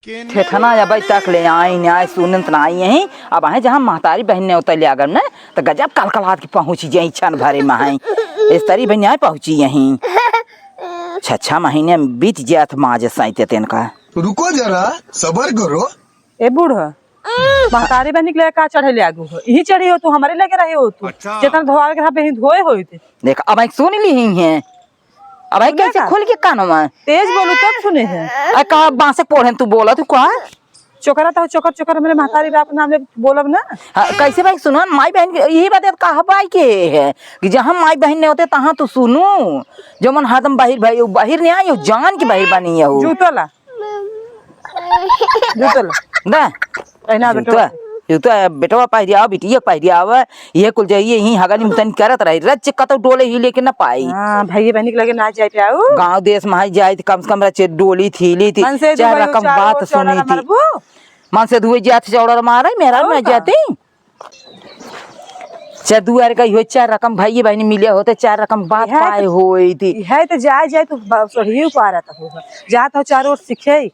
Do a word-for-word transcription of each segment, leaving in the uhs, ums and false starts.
ठेठना अबइ तक ले आई, न्याय सुनत ना आई यहीं। अब आहे जहाँ महतारी बहिन नेवता ले आगन न, त गजब कलकलात के पहुँची जाई, क्षण भरे में आई। इस तरी बहिन न्याय पहुँची यहीं। छह, छह महीने बीत जात माँ जे साइते तेन का। रुको जरा, सबर करो। ए बूढ़, महतारी बहिन के लिए का चढ़े ले आगू हो? यही चढ़ी हो तू, हमारे लगे रहे हो तू। अच्छा। जितना धोआवे के रहा, बहिन धोए होई थे। देख, अब एक सुन ली ही है। अब एक सुने कैसे का? खुल के कान हुआ? तेज बोलू तब सुने है। आ का बांसे पोढ़े तू बोला तू का? चोकरा तो चोकर चोकर मेरे महतारी बाप नाम ले बोलब ना। हाँ, कैसे भाई सुनो, माई बहन के यही बात है, कहा भाई के है कि जहाँ माई बहन नहीं होते तहाँ तू सुनू। जो मन हरदम बाहिर भाई, बाहिर नहीं आई, जान के बाहिर बनी है वो। जूतो ला। जूतो ला। दा। पहना जूतो, बेटवा। जूतो है, बेटवा पहिरिया, बिटिया पहिरिया आवे, ये कुल जाइए, यहीं हगनी मुतन करत रही, रच कतौ डोले ही लेके न पाई। हाँ, भाई बहनी के लगे ना जाए पाऊ। गाँव देश में जाए, त कम से कम रच डोली थी, ली थी, मन से चार दुबई रकम चार बात वो चौड़ा सुनी थी। मारबू। मन से धुए जात चौड़ा मारे, मेरा और में का? जाती। चार दुआर का हो, चार रकम भाई बहनी मिले होते, चार रकम बात इहे पाए तो, होई थी। इहे तो जाए, जाए तो ब-, सड़िए पारत हो। जात हो चारों ओर सीखे।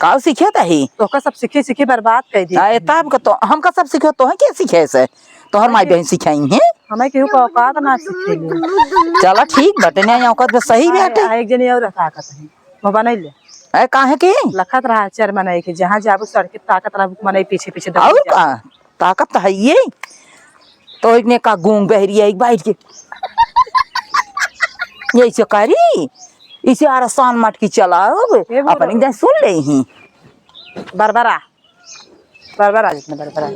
का सीखे तही? तोहका सब सीखे, सीखे बर्बाद कर दी। आ, ए, तब का तो, हमका सब सीखे, तोहे के सीखे से? तोहर माई बहन सिखाई हैं? हमें केहू का औकात ना सीखे ले। चला ठीक बाटे, नहीं औकात बस सही आ, बाटे। आ, एक जनी और ताकत है, वो बनाई ले। ए, काहे के? लखत रहा चार मनाई के, जहाँ जाबू सड़के ताकत रहा, मनाई पीछे पीछे दौड़ी और जा। का? ताकत तो है ये। तो एक ने का गूंग बहरी है, एक बैठ के। यही से करी, इसे आर आसान मटकी चलाओ, ए बोलो। अपन एक दिन सुन ले ही। बरबरा, बरबरा जितने बरबरा।